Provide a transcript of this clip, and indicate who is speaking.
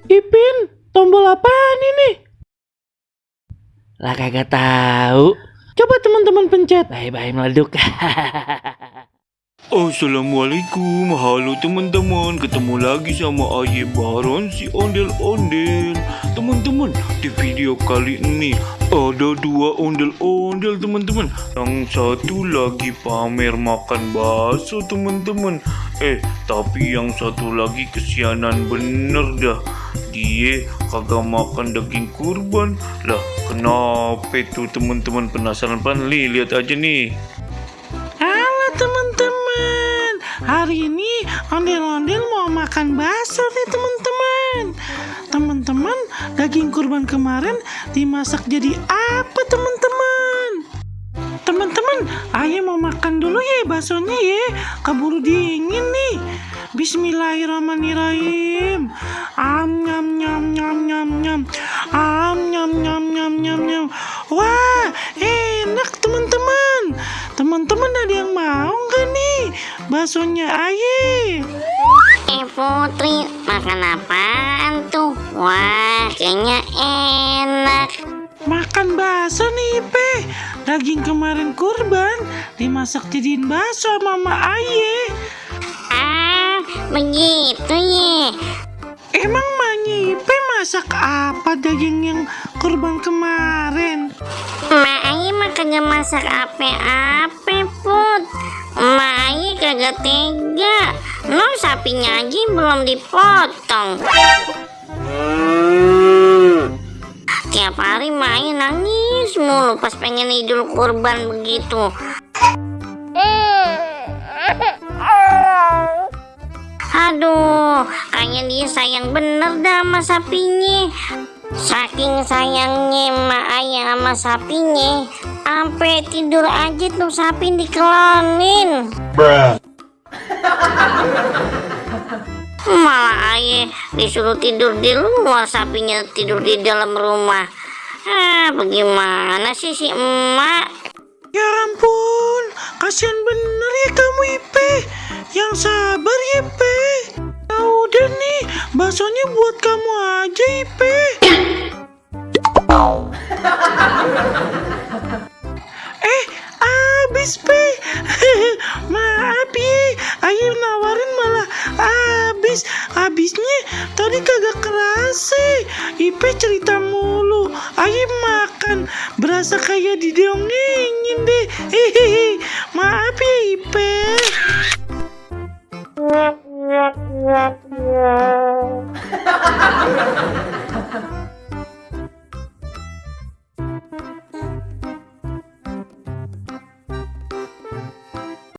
Speaker 1: Ipin, tombol apaan ini?
Speaker 2: Lah kagak tahu.
Speaker 1: Coba teman-teman pencet.
Speaker 2: Bye-bye meleduk.
Speaker 3: Assalamualaikum, halo teman-teman. Ketemu lagi sama Aye Baron si ondel-ondel. Teman-teman, di video kali ini ada dua ondel-ondel teman-teman. Yang satu lagi pamer makan bakso teman-teman. Tapi yang satu lagi kesianan bener dah. Dia kagak makan daging kurban. Lah, kenapa tuh teman-teman? Penasaran pan? Lihat aja nih.
Speaker 1: Halo teman-teman, hari ini ondel-ondel mau makan bakso nih teman-teman. Teman-teman, daging kurban kemarin dimasak jadi apa teman-teman? Teman-teman, ayo mau makan dulu ya baksonya ya, keburu dingin nih. Bismillahirrahmanirrahim. Nyam nyam nyam nyam nyam. Nyam nyam nyam nyam nyam. Wah, enak teman-teman. Teman-teman ada yang mau nggak nih baksonya Aye?
Speaker 4: Putri, makan apaan tuh? Wah, kayaknya enak.
Speaker 1: Makan bakso nih Ipe. Daging kemarin kurban dimasak jadiin bakso sama Mama Aye.
Speaker 4: Begitu ya.
Speaker 1: Emang Manya Ipe masak apa daging yang kurban kemarin?
Speaker 4: Mak Aye mah kagak masak apa-apa, Put. Mak Aye kagak tega. No, sapinya aja belum dipotong. Tiap hari Mak Aye nangis mulu pas pengen Idul Kurban begitu. Aduh, kayaknya dia sayang bener dah sama sapinya. Saking sayangnya Mak Aye sama sapinya, sampai tidur aja tuh sapi dikelonin. Malah Aye disuruh tidur di luar, sapinya tidur di dalam rumah. Bagaimana sih si emak?
Speaker 1: Ya ampun, kasihan bener ya kamu Ipe. Yang sabar ya Ipe. Nah udah nih, baksonya buat kamu aja Ipe. Habis Pe. Maaf ya, Aye nawarin malah habisnya tadi kagak kerasa. Ipe cerita mulu, Aye makan berasa kayak didongengin deh. Maaf ya Ipe.